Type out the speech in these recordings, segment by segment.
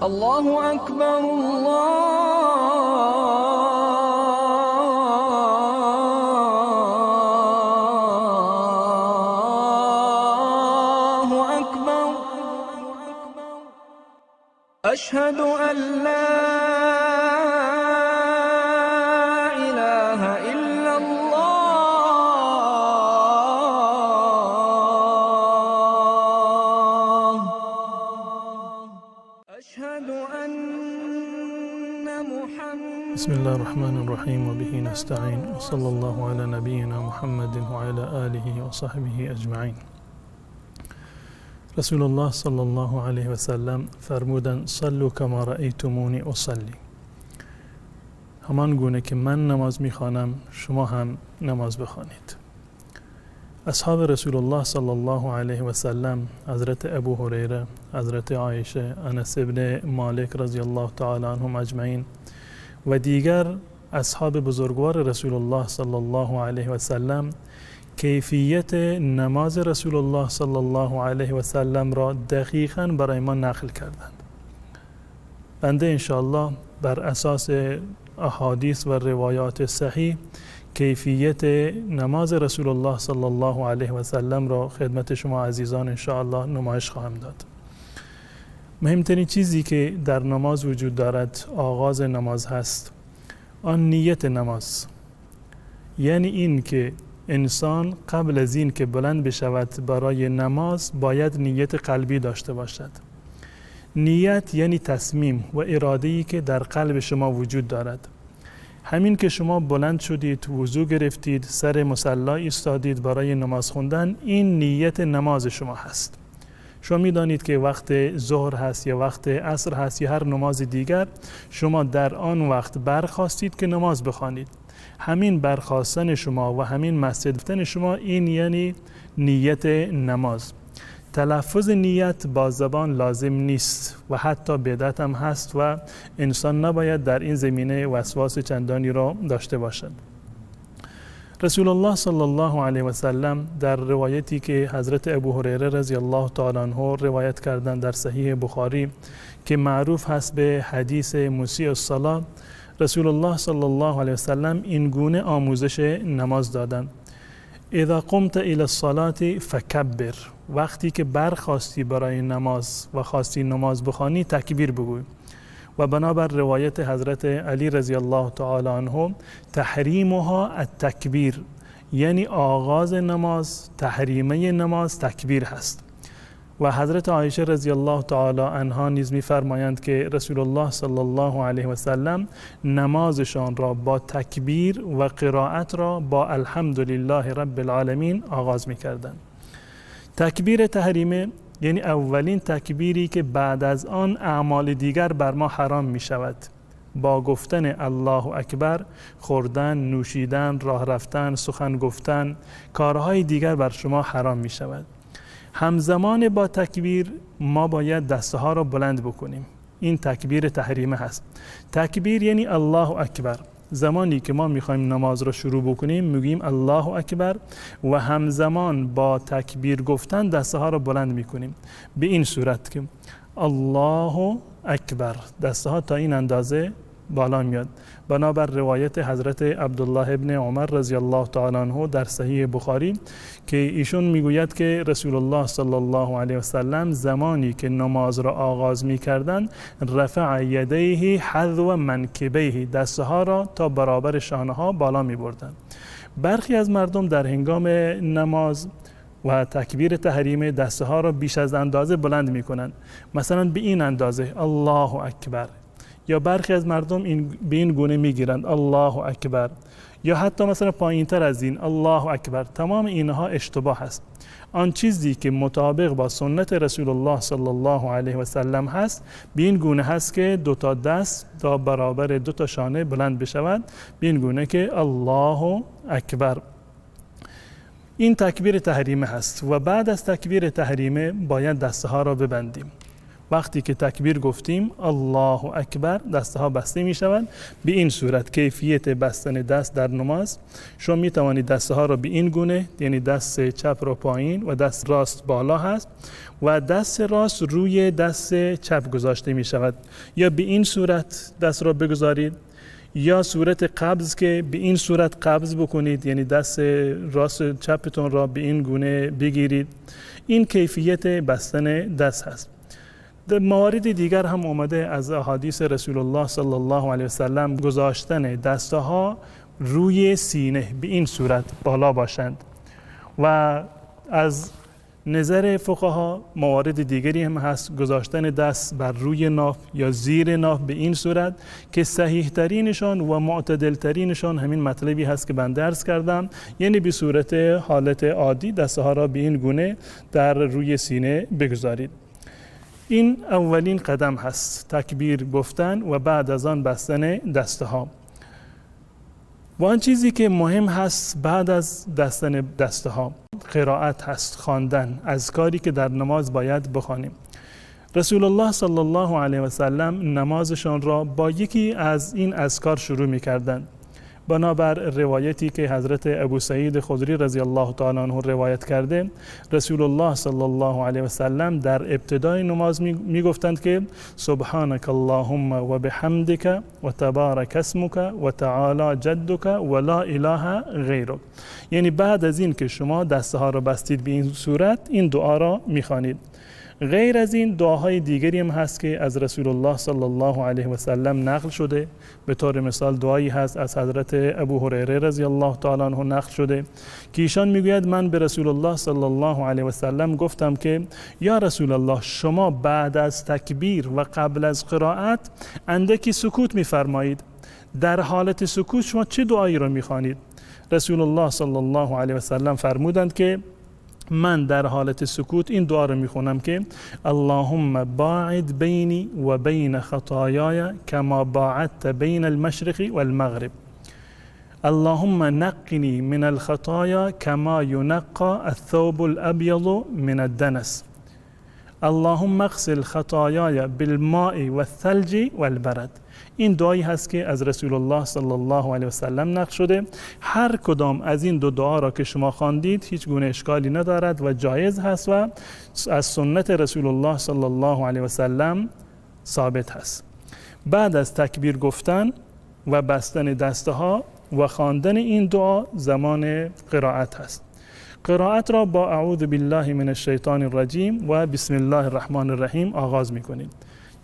الله اکبر الله اکبر اشهد ان لا اله الا الله. اشهد ان محمد. بسم الله الرحمن الرحیم و به نستعین و صلی الله علی نبینا محمد و علی آله و صحبه اجمعین. رسول الله صلی الله علیه و سلم فرمودند: صلوا کما رأیتمونی اصلی. همان گونه که من نماز میخوانم شما هم نماز بخوانید. اصحاب رسول الله صلی الله علیه و سلم، حضرت ابو هریره، حضرت عایشه، انس ابن مالک رضی الله تعالی عنهم اجمعین و دیگر اصحاب بزرگوار رسول الله صلی الله علیه و سلم کیفیت نماز رسول الله صلی الله علیه و سلم را دقیقاً برای ما نقل کردند. بنده انشاءالله بر اساس احادیث و روایات صحیح کیفیت نماز رسول الله صلی الله علیه و سلم را خدمت شما عزیزان انشاءالله نمایش خواهم داد. مهمترین چیزی که در نماز وجود دارد آغاز نماز هست، آن نیت نماز، یعنی این که انسان قبل از این که بلند بشود برای نماز باید نیت قلبی داشته باشد. نیت یعنی تصمیم و اراده‌ای که در قلب شما وجود دارد. همین که شما بلند شدید، وضو گرفتید، سر مصلی ایستادید برای نماز خوندن، این نیت نماز شما هست. شما می‌دانید که وقت ظهر هست یا وقت عصر هست یا هر نماز دیگر، شما در آن وقت برخواستید که نماز بخوانید. همین برخواستن شما و همین مسجد رفتن شما، این یعنی نیت نماز. تلفظ نیت با زبان لازم نیست و حتی بدعت هم هست و انسان نباید در این زمینه وسواس چندانی را داشته باشد. رسول الله صلی الله علیه و سلم در روایتی که حضرت ابو هریره رضی الله تعالی عنه روایت کردند در صحیح بخاری که معروف هست به حدیث مسیء الصلاة، رسول الله صلی الله علیه و سلم این گونه آموزش نماز دادند: اذا قمت الى الصلاة فکبر. وقتی که برخواستی برای نماز و خواستی نماز بخوانی تکبیر بگوی. و بنابر روایت حضرت علی رضی الله تعالی عنه تحریمها التکبیر، یعنی آغاز نماز، تحریمه نماز تکبیر هست. و حضرت عایشه رضی الله تعالی عنها نیز می‌فرمایند که رسول الله صلی الله علیه و سلم نمازشان را با تکبیر و قرائت را با الحمدلله رب العالمین آغاز می‌کردند. تکبیر تحریمه یعنی اولین تکبیری که بعد از آن اعمال دیگر بر ما حرام می شود. با گفتن الله اکبر خوردن، نوشیدن، راه رفتن، سخن گفتن، کارهای دیگر بر شما حرام می شود. همزمان با تکبیر ما باید دستها را بلند بکنیم. این تکبیر تحریمه هست. تکبیر یعنی الله اکبر. زمانی که ما میخوایم نماز را شروع بکنیم میگیم الله اکبر و همزمان با تکبیر گفتن دستها را بلند میکنیم به این صورت که الله اکبر، دستها تا این اندازه بالا میاد. بنابر روایت حضرت عبدالله ابن عمر رضی الله تعالی عنه در صحیح بخاری که ایشون میگوید که رسول الله صلی الله علیه و سلم زمانی که نماز را آغاز میکردند رفع یدیه حذو منکبیه، دستها را تا برابر شانه ها بالا میبردند. برخی از مردم در هنگام نماز و تکبیر تحریم دستها را بیش از اندازه بلند میکنند، مثلا به این اندازه الله اکبر، یا برخی از مردم به این گونه میگیرند الله اکبر، یا حتی مثلا پایین تر از این الله اکبر. تمام اینها اشتباه است. آن چیزی که مطابق با سنت رسول الله صلی الله علیه و سلم هست به این گونه هست که دو تا دست تا برابر دو تا شانه بلند بشود، به این گونه که الله اکبر. این تکبیر تحریمه هست و بعد از تکبیر تحریمه باید دستها را ببندیم. وقتی که تکبیر گفتیم الله اکبر، دسته ها بسته می شوند. به این صورت کیفیت بستن دست در نماز، شما می توانید دسته ها را به این گونه، یعنی دست چپ را پایین و دست راست بالا هست و دست راست روی دست چپ گذاشته می شود، یا به این صورت دست را بگذارید، یا صورت قبض که به این صورت قبض بکنید، یعنی دست راست چپتون را به این گونه بگیرید. این کیفیت بستن دست هست. در موارد دیگر هم آمده از احادیث رسول الله صلی الله علیه وسلم گذاشتن دستها روی سینه به این صورت بالا باشند و از نظر فقها موارد دیگری هم هست، گذاشتن دست بر روی ناف یا زیر ناف به این صورت که صحیح ترینشان و معتدل ترینشان همین مطلبی هست که بنده عرض کردم، یعنی به صورت حالت عادی دستها را به این گونه در روی سینه بگذارید. این اولین قدم هست، تکبیر گفتن و بعد از آن بستن دسته ها. و آن چیزی که مهم هست بعد از بستن دسته ها قرائت هست، خواندن، اذکاری که در نماز باید بخوانیم. رسول الله صلی الله علیه و سلم نمازشان را با یکی از این اذکار شروع می کردند. بنابر روایتی که حضرت ابو سعید خدری رضی الله تعالی عنه روایت کرده، رسول الله صلی الله علیه و سلم در ابتدای نماز می گفتند که سبحانك اللهم و بحمدک و تبارک اسمک و تعالی جدک و لا اله غیرک. یعنی بعد از این که شما دسته ها را بستید به این صورت، این دعا را می خوانید. غیر از این دعاهای دیگری هم هست که از رسول الله صلی الله علیه و سلم نقل شده. به طور مثال دعایی هست از حضرت ابو هریره رضی الله تعالی عنه نقل شده که ایشان میگوید من به رسول الله صلی الله علیه و سلم گفتم که یا رسول الله، شما بعد از تکبیر و قبل از قرائت اندکی سکوت میفرمایید، در حالت سکوت شما چه دعایی را میخوانید؟ رسول الله صلی الله علیه و سلم فرمودند که من در حالت سکوت این دعا رو میخونم که اللهم باعد بینی و بین خطایای کما باعدت بین المشرق والمغرب، اللهم نقنی من الخطایا کما ینقى الثوب الابیض من الدنس، اللهم اغسل خطایای بالماء والثلج والبرد. این دعایی هست که از رسول الله صلی الله علیه و سلم نقل شده. هر کدام از این دو دعا را که شما خواندید هیچ گونه اشکالی ندارد و جایز هست و از سنت رسول الله صلی الله علیه و سلم ثابت هست. بعد از تکبیر گفتن و بستن دسته ها و خواندن این دعا زمان قرائت هست. قرائت را با اعوذ بالله من الشیطان الرجیم و بسم الله الرحمن الرحیم آغاز میکنید.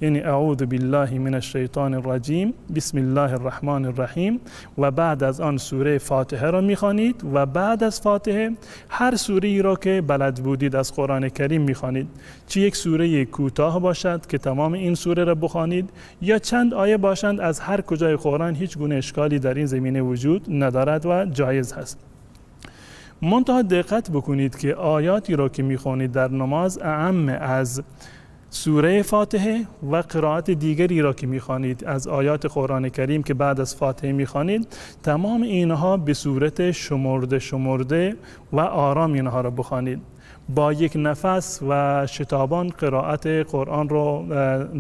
یعنی اعوذ بالله من الشیطان الرجیم، بسم الله الرحمن الرحیم، و بعد از آن سوره فاتحه را میخوانید و بعد از فاتحه هر سوره را که بلد بودید از قرآن کریم میخوانید، چه یک سوره کوتاه باشد که تمام این سوره را بخوانید یا چند آیه باشند از هر کجای قرآن، هیچ گونه اشکالی در این زمینه وجود ندارد و جایز هست. منتها دقت بکنید که آیاتی را که میخوانید در نماز اعم از سوره فاتحه و قرائت دیگری را که میخوانید از آیات قرآن کریم که بعد از فاتحه میخوانید، تمام اینها به صورت شمرده شمرده و آرام اینها را بخوانید. با یک نفس و شتابان قرائت قرآن را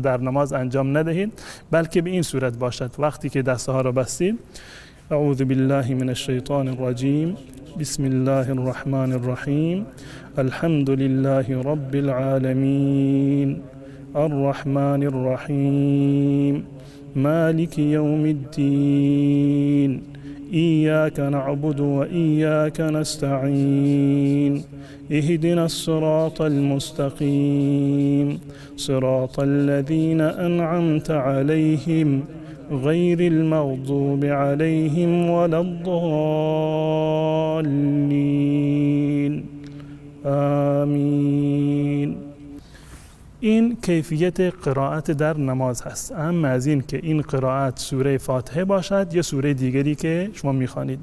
در نماز انجام ندهید، بلکه به این صورت باشد. وقتی که دستها را بستید، اعوذ بالله من الشیطان الرجیم، بسم الله الرحمن الرحیم، الحمد لله رب العالمین، الرحمن الرحیم، مالک یوم الدین، ایاک نعبد و ایاک نستعین، اهدنا الصراط المستقیم، صراط الذین انعمت علیهم، غیر المغضوب علیهم ولا الضالین، آمین. این کیفیت قرائت در نماز هست. اما از این که این قرائت سوره فاتحه باشد یا سوره دیگری که شما میخوانید.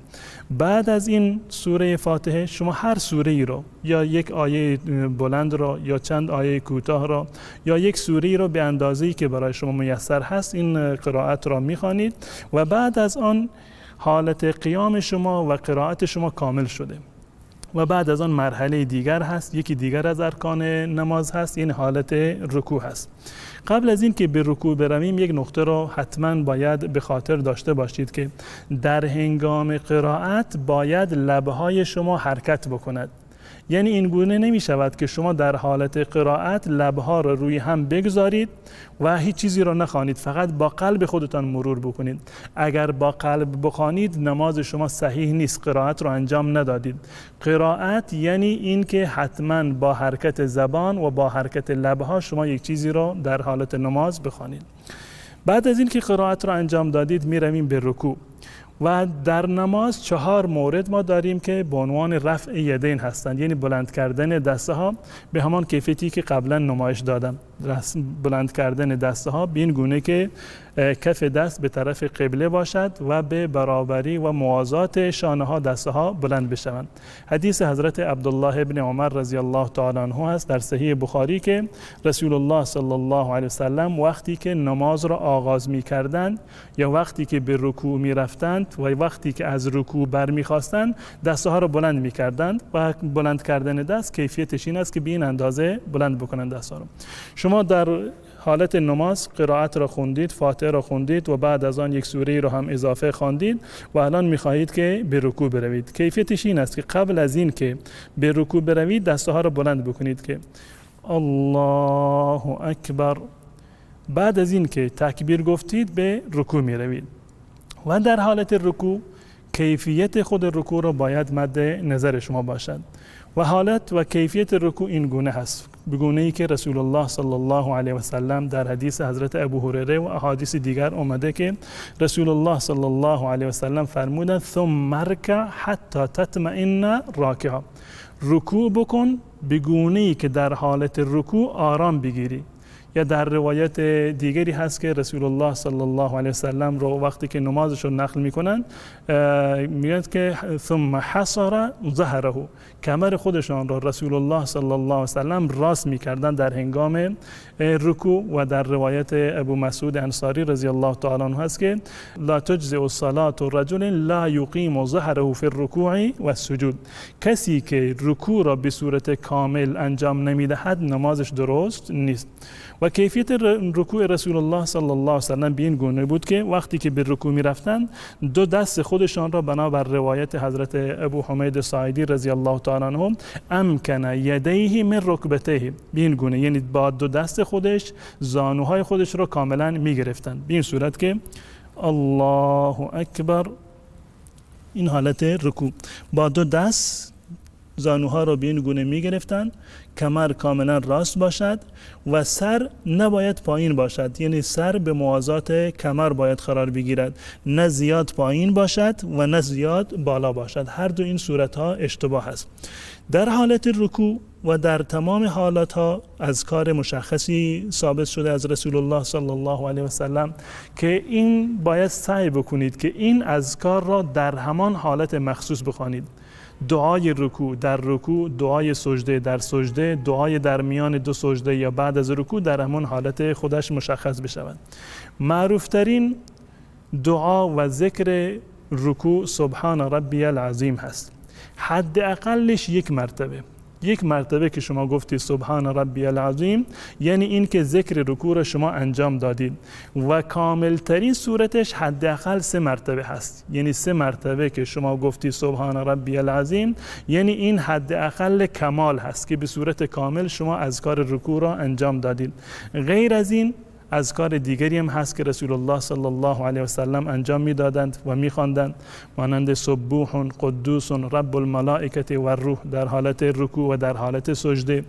بعد از این سوره فاتحه شما هر سوره ای رو، یا یک آیه بلند را یا چند آیه کوتاه را یا یک سوره را به اندازه‌ای که برای شما میسر هست این قرائت را میخوانید و بعد از آن حالت قیام شما و قرائت شما کامل شده. و بعد از آن مرحله دیگر هست، یکی دیگر از ارکان نماز هست، این حالت رکوع هست. قبل از این که به رکوع برویم یک نقطه رو حتما باید به خاطر داشته باشید که در هنگام قرائت باید لبهای شما حرکت بکند. یعنی این گونه نمی شود که شما در حالت قرائت لبها را روی هم بگذارید و هیچ چیزی را نخوانید، فقط با قلب خودتان مرور بکنید. اگر با قلب بخوانید نماز شما صحیح نیست، قرائت را انجام ندادید. قرائت یعنی این که حتما با حرکت زبان و با حرکت لبها شما یک چیزی را در حالت نماز بخوانید. بعد از این که قرائت را انجام دادید می رویم به رکوع و در نماز 4 مورد ما داریم که به عنوان رفع یدین هستند، یعنی بلند کردن دسته ها به همان کیفیتی که قبلا نمایش دادم. بلند کردن دسته ها به این گونه که کف دست به طرف قبله باشد و به برابری و موازات شانه ها دسته ها بلند بشوند. حدیث حضرت عبدالله ابن عمر رضی الله تعالی عنه است در صحیح بخاری که رسول الله صلی الله علیه وسلم وقتی که نماز را آغاز می کردند یا وقتی که به رکوع می رفتند و وقتی که از رکوع برمیخواستند دسته ها را بلند می کردند و بلند کردن دست کیفیتش این است که به این اندازه بلند بکنند دست ها را. شما در حالت نماز قرائت را خوندید، فاتحه را خوندید و بعد از آن یک سوره را هم اضافه خواندید و الان میخواهید که به رکوع بروید. کیفیتش این است که قبل از این که به رکوع بروید دسته ها را بلند بکنید که الله اکبر. بعد از این که تکبیر گفتید به رکوع میروید و در حالت رکوع کیفیت خود رکوع را باید مد نظر شما باشد و حالت و کیفیت رکوع این گونه هست، به گونه ای که رسول الله صلی الله علیه و سلم در حدیث حضرت ابو هریره و احادیث دیگر آمده که رسول الله صلی الله علیه و سلم فرمودند ثم ارکع حتی تطمئن راکعا، رکوع بکن به گونه ای که در حالت رکوع آرام بگیری. یا در روایت دیگری هست که رسول الله صلی الله علیه وسلم رو وقتی که نمازش رو نقل میکنن میگن که ثم حصر ظهره، کمر خودشان را رسول الله صلی الله علیه وسلم راست میکردن در هنگام رکوع. و در روایت ابو مسعود انصاری رضی الله تعالی عنه هست که لا تجزئ الصلاة رجل لا یقیم ظهره فی الرکوع و السجود، کسی که رکوع را به صورت کامل انجام نمیدهد نمازش درست نیست. و کیفیت رکوع رسول الله صلی الله علیه وسلم به این گونه بود که وقتی که به رکوع می رفتند دو دست خودشان را بنابر روایت حضرت ابو حمید ساعدی رضی الله تعالی عنه امکن یدیه من رکبتیه، به این گونه، یعنی با دو دست خودش زانوهای خودش را کاملا می گرفتند به این صورت که الله اکبر. این حالت رکوع با دو دست زانوها را به این گونه می گرفتند، کمر کاملا راست باشد و سر نباید پایین باشد، یعنی سر به موازات کمر باید قرار بگیرد، نه زیاد پایین باشد و نه زیاد بالا باشد. هر دو این صورت ها اشتباه است. در حالت رکوع و در تمام حالت ها اذکار مشخصی ثابت شده از رسول الله صلی الله علیه و سلم که این باید سعی بکنید که این اذکار را در همان حالت مخصوص بخوانید. دعای رکوع در رکوع، دعای سجده در سجده، دعای در میان دو سجده یا بعد از رکوع در همان حالت خودش مشخص بشود. معروفترین دعا و ذکر رکوع سبحان ربی العظیم هست. حد اقلش یک مرتبه، یک مرتبه که شما گفتی سبحان ربی العظیم یعنی این که ذکر رکوع را شما انجام دادید. و کاملترین صورتش حداقل 3 مرتبه هست، یعنی 3 مرتبه که شما گفتی سبحان ربی العظیم یعنی این حداقل کمال هست که به صورت کامل شما اذکار رکوع را انجام دادید. غیر از این اذکار دیگری هم هست که رسول الله صلی الله علیه و سلم انجام میدادند و میخواندند، مانند سبوح قدوس رب الملائکه و الروح در حالت رکوع و در حالت سجده،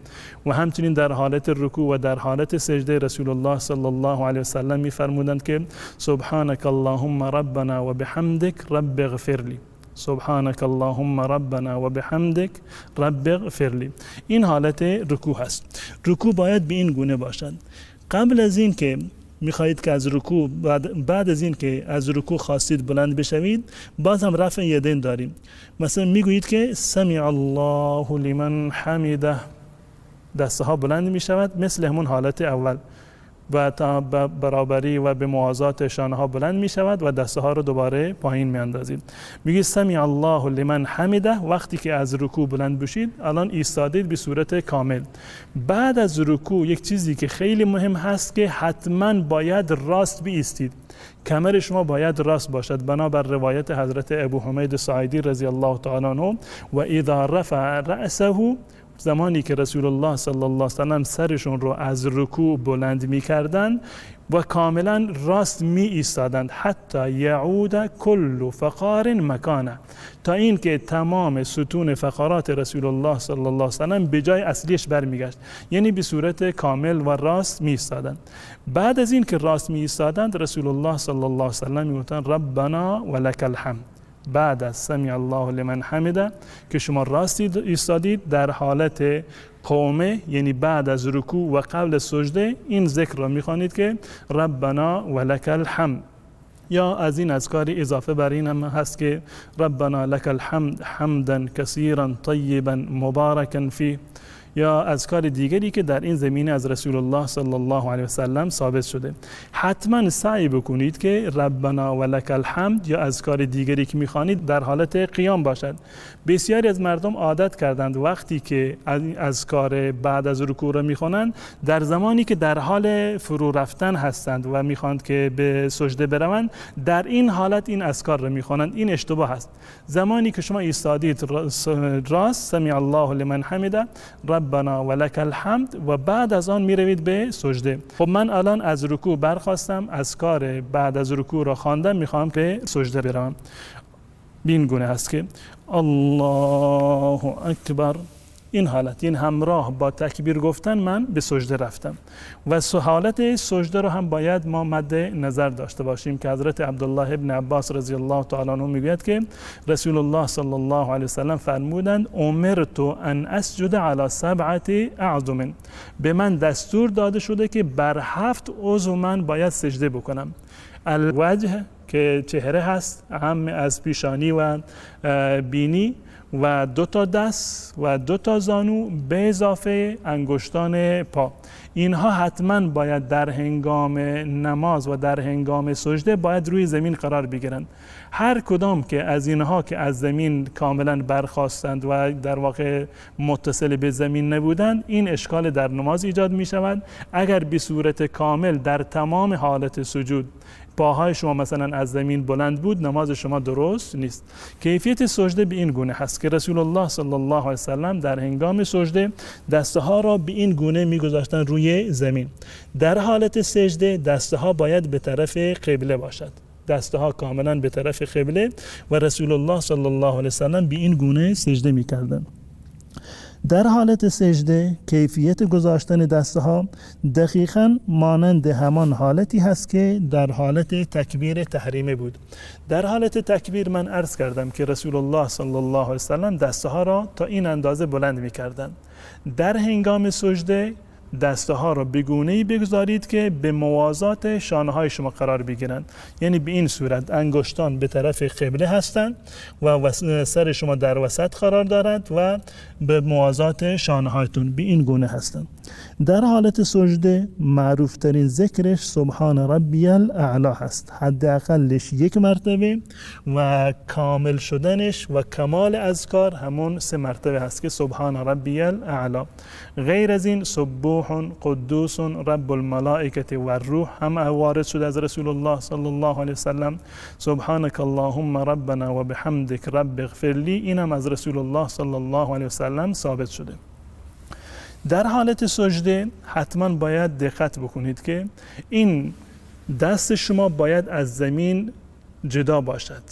و همچنین در حالت رکوع و در حالت سجده رسول الله صلی الله علیه و سلم میفرمودند که سبحانك اللهم ربنا و بحمدک رب اغفر لی، سبحانك اللهم ربنا و بحمدک رب اغفر لی. این حالت رکوع هست. رکوع باید به این گونه باشد. قبل از این که میخواهید که از رکوع بعد از این که از رکوع خواستید بلند بشوید باز هم رفع یدین داریم. مثلا میگویید که سمع الله لمن حمده، دسته ها بلند میشود مثل همون حالت اول. و تا برابری و به موازات شانه ها بلند می شود و دسته ها رو دوباره پایین می اندازید. میگه سمع الله لمن حمده. وقتی که از رکوع بلند بشید، الان ایستادید به صورت کامل. بعد از رکوع یک چیزی که خیلی مهم هست که حتما باید راست بایستید. کمر شما باید راست باشد، بنابر روایت حضرت ابو حمید ساعدی رضی الله تعالی عنه. و اذا رفع رأسه، زمانی که رسول الله صلی الله علیه و سلم سرشون رو از رکوع بلند می کردن و کاملا راست می ایستادند، حتی یعود کل فقار مکانه، تا اینکه تمام ستون فقرات رسول الله صلی الله علیه و سلم به جای اصلیش برمیگشت، یعنی به صورت کامل و راست می ایستادند. بعد از اینکه راست می ایستادند، رسول الله صلی الله علیه و سلم میگفتند ربنا ولک الحمد. بعد از سمع الله لمن حمده که شما راست ایستادید در حالت قومه، یعنی بعد از رکوع و قبل سجده، این ذکر را میخوانید که ربنا ولک الحمد. یا از این اذکار اضافه بر این هم هست که ربنا لک الحمد حمدا کثیرا طیبا مبارکا فیه، یا اذکار دیگری که در این زمینه از رسول الله صلی الله علیه و سلم ثابت شده. حتما سعی بکنید که ربنا ولک الحمد یا اذکار دیگری که میخوانید در حالت قیام باشد. بسیاری از مردم عادت کردند وقتی که اذکار بعد از رکوع را میخوانند، در زمانی که در حال فرو رفتن هستند و میخواند که به سجده بروند، در این حالت این اذکار را میخوانند. این اشتباه است. زمانی که شما ایستادید راست، سمع الله لمن حمده، ربنا ولک الحمد، و بعد از آن میروید به سجده. خب من الان از رکوع برخواستم، اذکار بعد از رکوع را خواندم، میخوام به سجده بروم. این گونه است که الله اکبر، این حالت، این همراه با تکبیر گفتن من به سجده رفتم. و حالت سجده رو هم باید ما مد نظر داشته باشیم که حضرت عبدالله ابن عباس رضی الله تعالی عنه میگوید که رسول الله صلی الله علیه وسلم فرمودند امرت ان اسجد علی سبعة اعظم، به من دستور داده شده که بر 7 عضو من باید سجده بکنم. الوجه که چهره هست، هم از پیشانی و بینی، و 2 تا دست و 2 تا زانو به اضافه انگشتان پا. اینها حتما باید در هنگام نماز و در هنگام سجده باید روی زمین قرار بگیرند. هر کدام که از اینها که از زمین کاملا برخاستند و در واقع متصل به زمین نبودند، این اشکال در نماز ایجاد می شود. اگر به صورت کامل در تمام حالت سجود پاهای شما مثلا از زمین بلند بود، نماز شما درست نیست. کیفیت سجده به این گونه هست که رسول الله صلی الله علیه و سلم در هنگام سجده دستها را به این گونه میگذاشتند روی زمین. در حالت سجده دستها باید به طرف قبله باشد، دستها کاملا به طرف قبله، و رسول الله صلی الله علیه و سلم به این گونه سجده میکردند. در حالت سجده کیفیت گذاشتن دستها دقیقاً مانند همان حالتی هست که در حالت تکبیر تحریمه بود. در حالت تکبیر من عرض کردم که رسول الله صلی الله علیه وسلم دستها را تا این اندازه بلند می کردند. در هنگام سجده دستها را به گونه‌ای بگذارید که به موازات شانه‌های شما قرار بگیرند، یعنی به این صورت انگشتان به طرف قبله هستند و سر شما در وسط قرار دارد و به موازات شانه‌هایتون به این گونه هستند. در حالت سجده معروف ترین ذکرش سبحان ربی الاعلی هست، حداقلش 1 مرتبه و کامل شدنش و کمال اذکار همون 3 مرتبه هست که سبحان ربی الاعلی. غیر از این سبوح قدوس رب الملائکه و الروح هم وارد شده از رسول الله صلی الله علیه وسلم. سبحانك اللهم ربنا و بحمدک رب اغفر لی، این هم از رسول الله صلی الله علیه وسلم ثابت شده. در حالت سجده حتما باید دقت بکنید که این دست شما باید از زمین جدا باشد.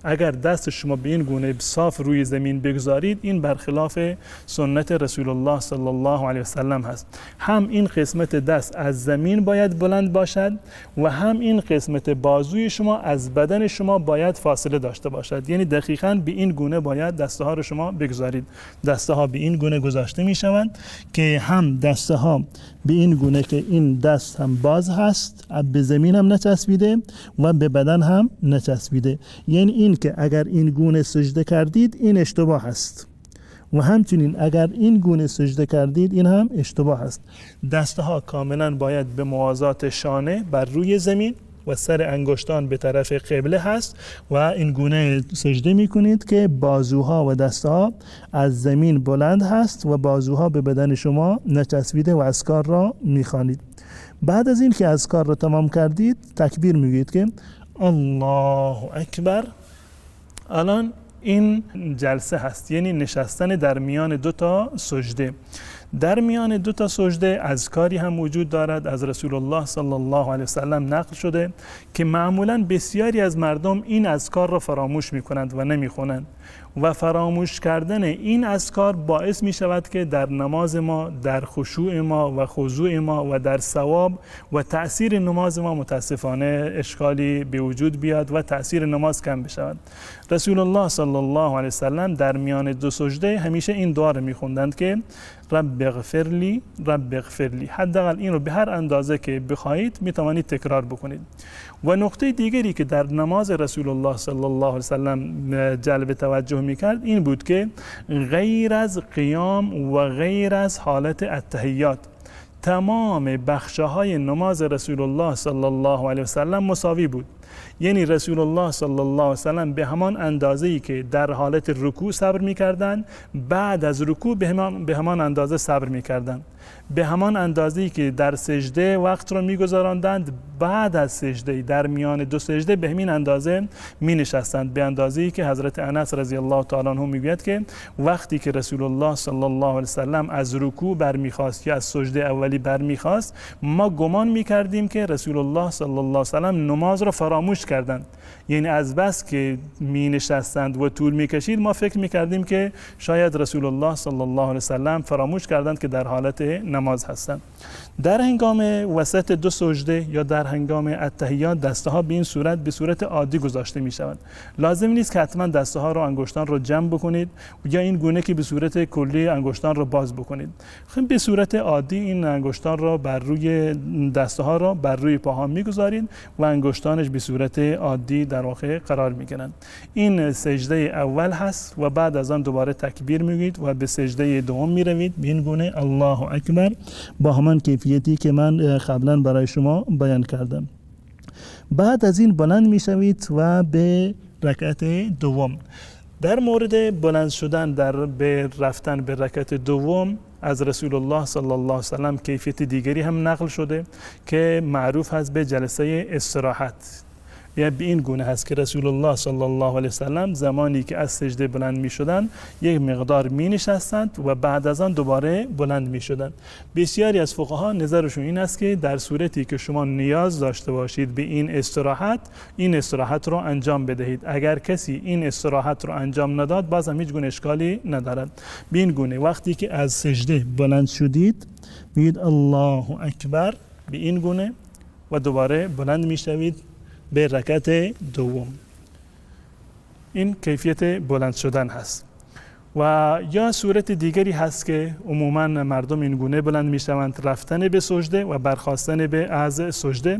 اگر دست شما به این گونه صاف روی زمین بگذارید، این برخلاف سنت رسول الله صلی الله علیه وسلم هست. هم این قسمت دست از زمین باید بلند باشد و هم این قسمت بازوی شما از بدن شما باید فاصله داشته باشد. یعنی دقیقاً به این گونه باید دسته ها رو شما بگذارید. دسته ها به این گونه گذاشته می شوند که هم دسته ها به این گونه که این دست هم باز هست، به زمین هم نچسبیده و به بدن هم نچسبیده. یعنی این که اگر این گونه سجده کردید این اشتباه هست و همچنین اگر این گونه سجده کردید این هم اشتباه است. دستها کاملا باید به موازات شانه بر روی زمین و سر انگشتان به طرف قبله هست و این گونه سجده می کنید که بازوها و دستها از زمین بلند هست و بازوها به بدن شما نچسبیده و اذکار را می خوانید. بعد از این که اذکار را تمام کردید تکبیر می گویید که الله اکبر. الان این جلسه هست، یعنی نشستن در میان دو تا سجده. در میان دو تا سجده اذکاری هم وجود دارد، از رسول الله صلی الله علیه وسلم نقل شده که معمولا بسیاری از مردم این اذکار را فراموش میکنند و نمیخونند و فراموش کردن این اذکار باعث می شود که در نماز ما، در خشوع ما و خضوع ما و در ثواب و تأثیر نماز ما متاسفانه اشکالی به وجود بیاد و تأثیر نماز کم بشود. رسول الله صلی الله علیه وسلم در میان دو سجده همیشه این دعا را می خوندند که رب اغفر لی، رب اغفر لی. حداقل این رو به هر اندازه که بخواهید می توانید تکرار بکنید. و نقطه دیگری که در نماز رسول الله صلی الله علیه وسلم جلب توجه میکرد این بود که غیر از قیام و غیر از حالت التحیات تمام بخش‌های نماز رسول الله صلی الله علیه وسلم مساوی بود. یعنی رسول الله صلی الله علیه وسلم به همان اندازه‌ای که در حالت رکوع صبر می‌کردند، بعد از رکوع به همان اندازه صبر می‌کردند. به همان اندازه‌ای که در سجده وقت را می‌گذراندند، بعد از سجده در میان دو سجده به همین اندازه می‌نشستند. به اندازه‌ای که حضرت انس رضی الله تعالی عنه میگوید که وقتی که رسول الله صلی الله علیه وسلم از رکوع برمیخواست یا از سجده اولی برمیخواست، ما گمان می‌کردیم که رسول الله صلی الله علیه وسلم نماز را فراموش کردند. یعنی از بس که می نشستند و طول می کشید ما فکر می کردیم که شاید رسول الله صلی الله علیه وسلم فراموش کردند که در حالت نماز هستند. در هنگام وسط دو سجده یا در هنگام التحیات دسته ها به این صورت به صورت عادی گذاشته می شوند. لازم نیست که حتما دسته ها رو انگشتان رو جمع بکنید یا این گونه که به صورت کلی انگشتان رو باز بکنید. خب به صورت عادی این انگشتان رو بر روی دسته ها رو بر روی پاها میگذارید و انگشتانش به صورت عادی در واقع قرار میگیرند. این سجده اول هست و بعد از آن دوباره تکبیر میگویید و به سجده دوم میروید به این گونه الله اکبر با همان کیفیتی که من قبلا برای شما بیان کردم. بعد از این بلند میشوید و به رکعت دوم. در مورد بلند شدن در به رفتن به رکعت دوم از رسول الله صلی الله علیه وسلم کیفیت دیگری هم نقل شده که معروف هست به جلسه استراحت. یا به این گونه هست که رسول الله صلی الله علیه وسلم زمانی که از سجده بلند می شدند یک مقدار می نشستند و بعد از آن دوباره بلند می شدند. بسیاری از فقها نظرشون این است که در صورتی که شما نیاز داشته باشید به این استراحت، این استراحت رو انجام بدهید. اگر کسی این استراحت رو انجام نداد باز هم هیچ گونه اشکالی ندارد. به این گونه وقتی که از سجده بلند شدید میگید الله اکبر به این گونه و دوباره بلند می شوید به رکعت دوم. این کیفیت بلند شدن هست. و یا صورت دیگری هست که عموما مردم این گونه بلند می شوند، رفتن به سجده و برخاستن به از سجده.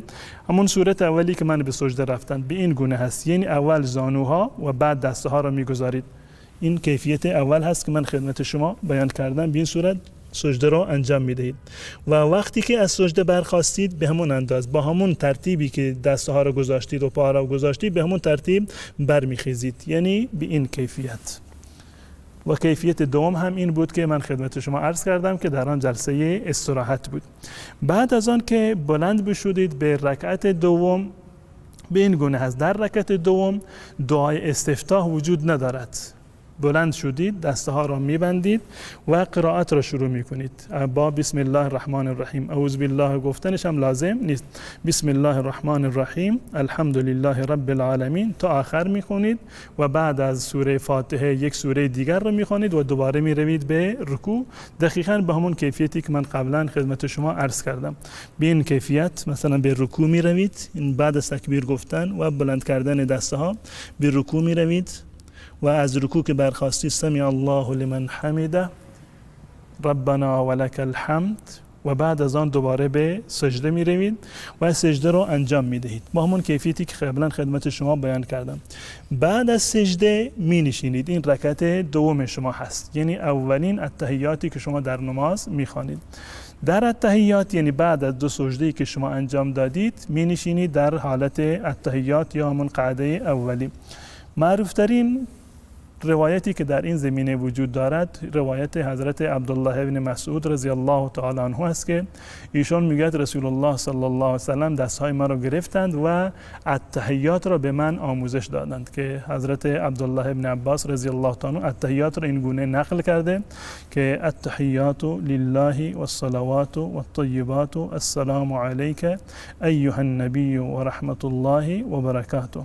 همون صورت اولی که من به سجده رفتن به این گونه هست، یعنی اول زانوها و بعد دستها را می گذارید. این کیفیت اول هست که من خدمت شما بیان کردم. به این صورت سجده را انجام میدهید و وقتی که از سجده برخاستید به همون انداز با همون ترتیبی که دستها را گذاشتید و پاها را گذاشتید به همون ترتیب برمیخیزید، یعنی به این کیفیت. و کیفیت دوم هم این بود که من خدمت شما عرض کردم که در آن جلسه استراحت بود. بعد از آن که بلند بشودید به رکعت دوم به این گونه هست. در رکعت دوم دعای استفتاح وجود ندارد. بلند شدید، دستها را میبندید و قرائت را شروع میکنید با بسم الله الرحمن الرحیم. اعوذ بالله گفتنش هم لازم نیست. بسم الله الرحمن الرحیم، الحمد لله رب العالمین تا آخر میخونید و بعد از سوره فاتحه یک سوره دیگر را میخونید و دوباره میروید به رکوع، دقیقاً به همون کیفیتی که من قبلا خدمت شما عرض کردم. به این کیفیت مثلا به رکوع میروید، بعد از تکبیر گفتن و بلند کردن دستها به رکوع میروید و از رکوع که برخاستی سمع الله لمن حمده ربنا ولک الحمد و بعد از آن دوباره به سجده می روید و سجده رو انجام می دهید با همون کیفیتی که قبلا خدمت شما بیان کردم. بعد از سجده می نشینید، این رکعت دوم شما هست، یعنی اولین التحیاتی که شما در نماز می خوانید. در التحیات یعنی بعد از دو سجده‌ای که شما انجام دادید می نشینید در حالت التحیات یا همون قاعده اولی. معروفترین روایتی که در این زمینه وجود دارد روایت حضرت عبدالله ابن مسعود رضی الله تعالی عنه است که ایشان میگوید رسول الله صلی الله علیه و سلم دستهای ما را گرفتند و التحیات را به من آموزش دادند، که حضرت عبدالله ابن عباس رضی الله تعالی عنه التحیات را این گونه نقل کرده که التحیات لله والصلوات والطیبات السلام علیک ایها النبی و رحمت الله و برکاته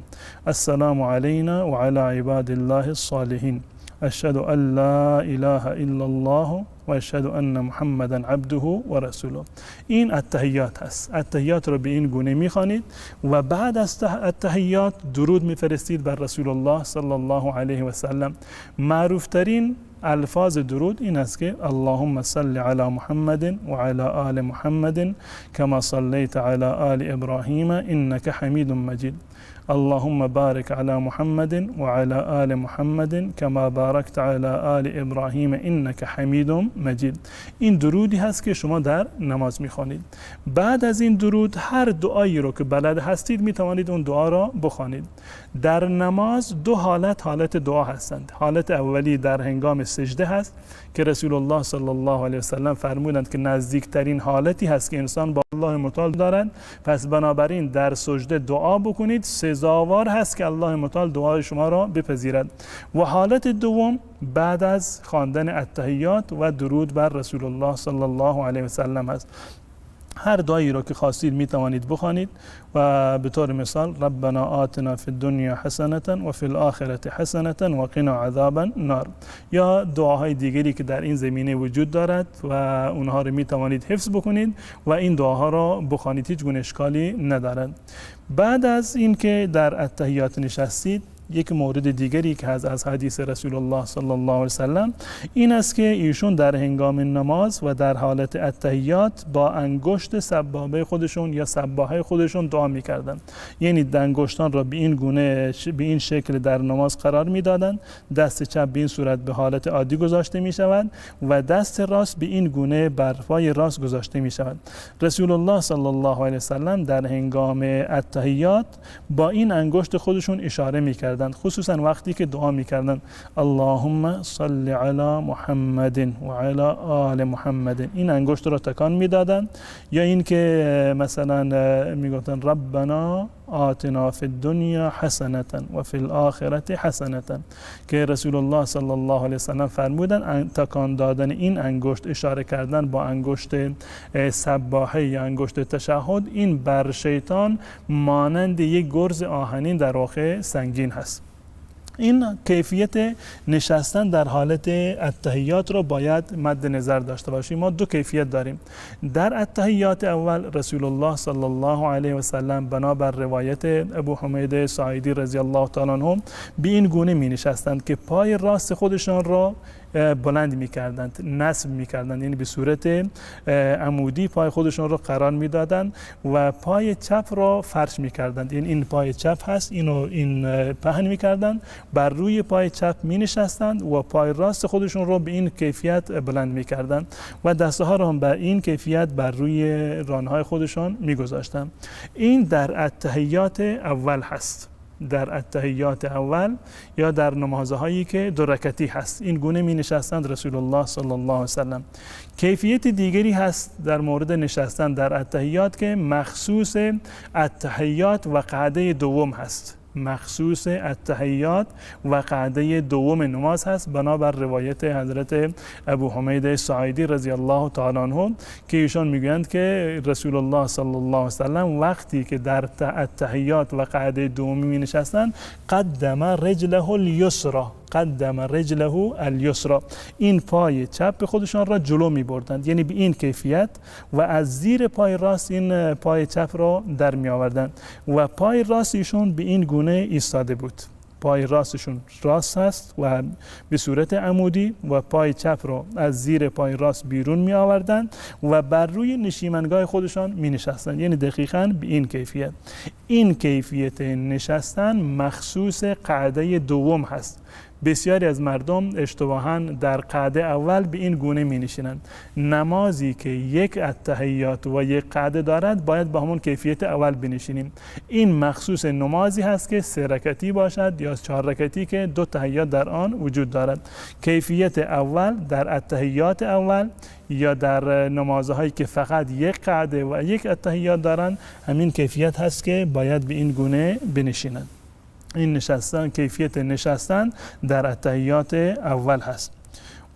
السلام علینا و علی عباد الله الصالحین اشهد ان لا اله الا الله و اشهد ان محمدا عبده و رسوله. این التحیات هست. التحیات را به این گونه میخوانید و بعد از التحیات درود میفرستید بر رسول الله صلی الله علیه و سلم. معروفترین الفاظ درود این است که اللهم صل علی محمد و علی آل محمد کما صلیت علی آل ابراهیم انک حمید مجید اللهم بارک علی محمد و علی آل محمد کما بارکت علی آل ابراهیم انک حمید مجید. این درودی هست که شما در نماز میخوانید. بعد از این درود هر دعایی رو که بلد هستید میتوانید اون دعا را بخوانید. در نماز دو حالت حالت دعا هستند. حالت اولی در هنگام سجده هست که رسول الله صلی الله علیه و سلم فرمودند که نزدیکترین حالتی هست که انسان با الله متعال دارد، پس بنابراین در سجده دعا بکنید، سزاوار هست که الله متعال دعای شما را بپذیرد. و حالت دوم بعد از خواندن التحیات و درود بر رسول الله صلی الله علیه و سلم هست. هر دعایی را که خواستید می توانید بخوانید و به طور مثال ربنا آتنا فی الدنیا حسنة و فی الآخرة حسنة و قنا عذاب النار، یا دعاهای دیگری که در این زمینه وجود دارد و اونها را می توانید حفظ بکنید و این دعاها را بخوانید، هیچ گونه اشکالی ندارد. بعد از اینکه در التحیات نشستید، یک مورد دیگری که از حدیث رسول الله صلی الله علیه و سلم این است که ایشون در هنگام نماز و در حالت التحیات با انگشت سبابه خودشون یا سباحه خودشون دعا می‌کردند. یعنی انگشتان را به این گونه به این شکل در نماز قرار می‌دادند، دست چپ به این صورت به حالت عادی گذاشته می‌شود و دست راست به این گونه بر پای راست گذاشته می‌شود. رسول الله صلی الله علیه و سلم در هنگام التحیات با این انگشت خودشون اشاره می‌کردند، خصوصا وقتی که دعا میکردن اللهم صل علی محمد و علی آل محمد، این انگشت را تکان میدادن، یا این که مثلا میگفتن ربنا آتنا فی الدنیا حسنة و فی الآخرة حسنة، که رسول الله صلی الله علیه وسلم فرمودن تکان دادن این انگشت، اشاره کردن با انگشت سباحه یا انگشت تشهد، این بر شیطان مانند یک گرز آهنین در واقع سنگین هست. این کیفیت نشستن در حالت التحیات را باید مد نظر داشته باشیم. ما دو کیفیت داریم. در التحیات اول رسول الله صلی الله علیه و سلم بنابر روایت ابو حمید ساعدی رضی الله تعالی عنه به این گونه می نشستند که پای راست خودشان را بلند می کردند، نصب می کردند، یعنی به صورت عمودی پای خودشان را قرار می دادند و پای چپ را فرش می کردند، یعنی این پای چپ هست، اینو این پهن می کردند، بر روی پای چپ می نشستند و پای راست خودشون را به این کیفیت بلند می کردند و دستها را هم به این کیفیت بر روی رانهای خودشان می گذاشتند. این در التحیات اول هست. در التحیات اول یا در نمازهایی که دو رکعتی هست این گونه می نشستند رسول الله صلی الله علیه و سلم. کیفیت دیگری هست در مورد نشستن در التحیات که مخصوص التحیات و قعده دوم هست. مخصوص التحیات و قعده دوم نماز هست بنابر روایت حضرت ابو حمید ساعدی رضی الله تعالی عنه که ایشان میگویند که رسول الله صلی الله علیه و سلم وقتی که در التحیات و قعده دومی می نشستند قدم رجله الیسرا، قدم رجله الیسرا، این پای چپ خودشان را جلو می بردند، یعنی به این کیفیت، و از زیر پای راست این پای چپ را در می آوردند و پای راست ایشون به این گونه ایستاده بود. پای راستشون راست هست و به صورت عمودی و پای چپ رو از زیر پای راست بیرون می آوردن و بر روی نشیمنگاه خودشان می نشستن. یعنی دقیقاً به این کیفیت. این کیفیت نشستن مخصوص قعده دوم هست. بسیاری از مردم اشتباهاً در قعده اول به این گونه می نشینند. نمازی که یک التحیات و یک قعده دارد باید با همون کیفیت اول بنشینیم. این مخصوص نمازی هست که 3 رکعتی باشد یا 4 رکعتی که 2 تحیات در آن وجود دارد. کیفیت اول در التحیات اول یا در نمازهایی که فقط یک قعده و یک التحیات دارند همین کیفیت هست که باید به این گونه بنشینند. این نشستن، کیفیت نشستن در التحیات اول هست.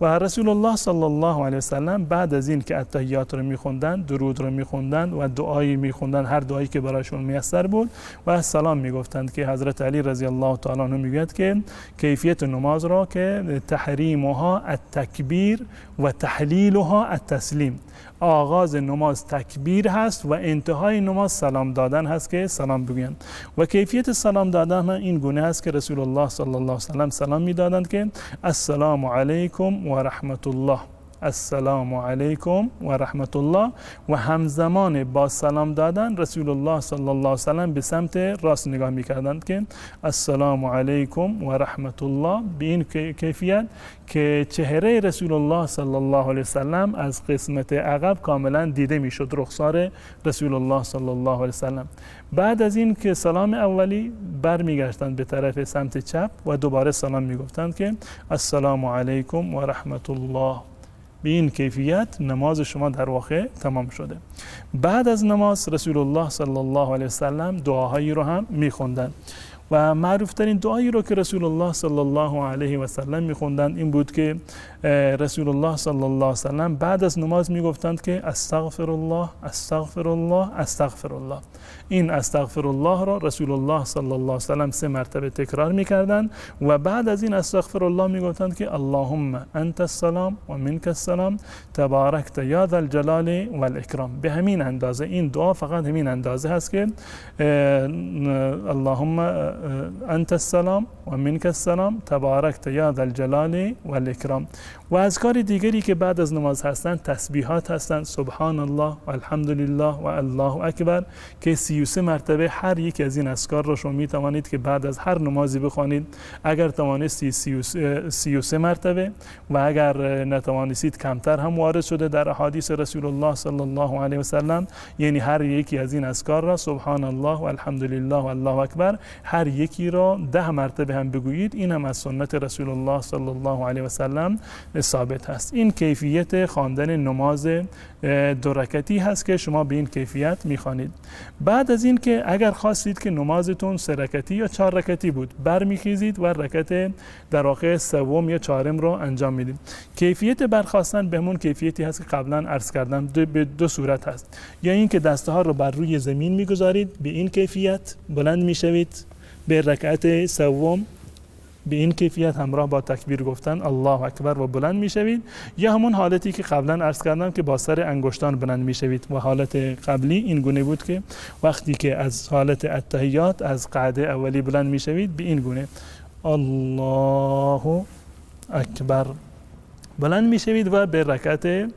و رسول الله صلی الله علیه وسلم بعد از این که التحیات رو میخوندن، درود رو میخوندن و دعایی میخوندن، هر دعایی که برایشون میسر بود، و سلام میگفتند که حضرت علی رضی الله تعالی عنه میگوید که کیفیت نماز را که تحریمها التکبیر و تحلیلها التسلیم، آغاز نماز تکبیر هست و انتهای نماز سلام دادن هست که سلام بگویند. و کیفیت سلام دادن هم این گونه هست که رسول الله صلی الله علیه وسلم سلام میدادند که السلام علیکم و رحمت الله، السلام علیکم و رحمت الله، و همزمان با سلام دادن رسول الله صلی الله علیه وسلم به سمت راست نگاه میکردند که السلام علیکم و رحمت الله، به این کیفیت که چهره رسول الله صلی الله علیه وسلم از قسمت عقب کاملا دیده میشد، رخسار رسول الله صلی الله علیه وسلم. بعد از این که سلام اولی برمیگشتند به طرف سمت چپ و دوباره سلام میگفتند که السلام علیکم و رحمت الله. به این کیفیت نماز شما در واقع تمام شده. بعد از نماز رسول الله صلی الله علیه وسلم دعاهایی رو هم میخوندن و معروف ترین دعایی رو که رسول الله صلی الله علیه و سلم میخوندن این بود که رسول الله صلی الله علیه و سلم بعد از نماز میگفتند که استغفر الله، استغفر الله، استغفر الله. این استغفر الله را رسول الله صلی الله علیه و سلم 3 مرتبه تکرار میکردند و بعد از این استغفر الله میگفتند که اللهم انت السلام و منک السلام تبارکت یا ذا الجلال والاکرام. به همین اندازه این دعا فقط همین اندازه هست که اللهم انت السلام و منک السلام تبارکت یا ذا الجلال والاکرام. و اذکار دیگری که بعد از نماز هستند تسبیحات هستند، سبحان الله و الحمدلله و الله اکبر، که 33 مرتبه هر یک از این اذکار را شما می توانید که بعد از هر نمازی بخوانید. اگر توانستید 33 مرتبه و اگر نتوانستید کمتر هم وارد شده در احادیث رسول الله صلی الله علیه و سلم. یعنی هر یکی از این اذکار را سبحان الله و الحمدلله و الله اکبر هر یکی را 10 مرتبه هم بگویید، این هم از سنت رسول الله صلی الله علیه و سلم ثابت هست. این کیفیت خواندن نماز 2 رکعتی هست که شما به این کیفیت میخوانید. بعد از این که اگر خواستید که نمازتون 3 رکعتی یا 4 رکعتی بود، برمیخیزید و رکعت در واقع سوم یا چهارم رو انجام میدید. کیفیت برخاستن به همون کیفیتی هست که قبلا عرض کردم، به 2 صورت هست. یا اینکه دستها رو بر روی زمین میگذارید، به این کیفیت بلند میشوید به رکعت سوم، به این کیفیت همراه با تکبیر گفتن الله اکبر و بلند میشوید، یا همون حالتی که قبلا عرض کردم که با سر انگشتان بلند میشوید. و حالت قبلی این گونه بود که وقتی که از حالت التحیات از قعده اولی بلند میشوید به این گونه الله اکبر بلند میشوید و به رکعت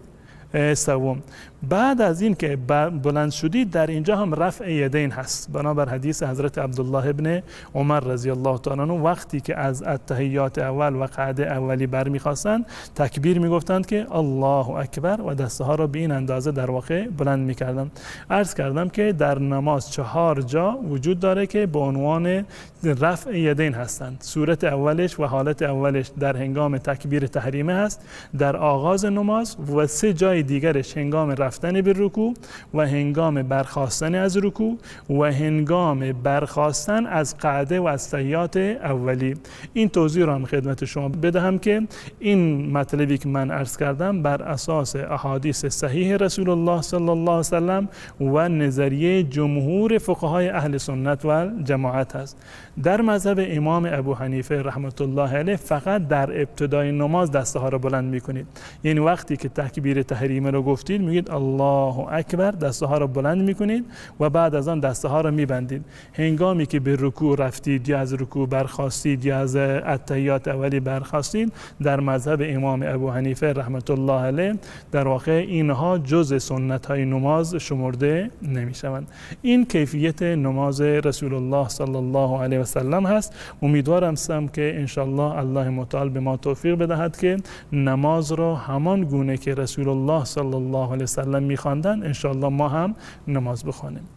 سوم. بعد از این که بلند شدید در اینجا هم رفع یدین هست، بنابر حدیث حضرت عبدالله ابن عمر رضی الله تعالی عنه وقتی که از التحیات اول و قعده اولی برمیخواستند تکبیر میگفتند که الله اکبر و دستها را به این اندازه در واقع بلند میکردند. عرض کردم که در نماز 4 جا وجود داره که به عنوان رفع یدین هستند. صورت اولش و حالت اولش در هنگام تکبیر تحریمه هست در آغاز نماز، و 3 جای دیگرش هنگام رفتن به رکوع و هنگام برخاستن از رکوع و هنگام برخاستن از قعده و از تحیات اولی. این توضیح را هم خدمت شما بدهم که این مطلبی که من عرض کردم بر اساس احادیث صحیح رسول الله صلی الله علیه وسلم و نظریه جمهور فقهای اهل سنت و جماعت است. در مذهب امام ابو حنیفه رحمت الله علیه فقط در ابتدای نماز دستها را بلند میکنید، یعنی وقتی که تکبیر تحریمه رو گفتید میگید الله اکبر دسته ها را بلند میکنید و بعد از آن دسته ها را میبندید. هنگامی که به رکوع رفتید یا از رکوع برخاستید یا از التحیات اولی برخاستید، در مذهب امام ابو حنیفه رحمت الله علیه در واقع اینها جز سنت های نماز شمرده نمیشوند. این کیفیت نماز رسول الله صلی الله علیه و سلم هست. امیدوارم که انشالله الله متعال به ما توفیق بدهد که نماز را همان گونه که رسول الله صلی الله علیه و سلم میخواندند انشالله ما هم نماز بخوانیم.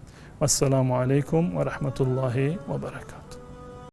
والسلام علیکم و رحمت الله و برکاته.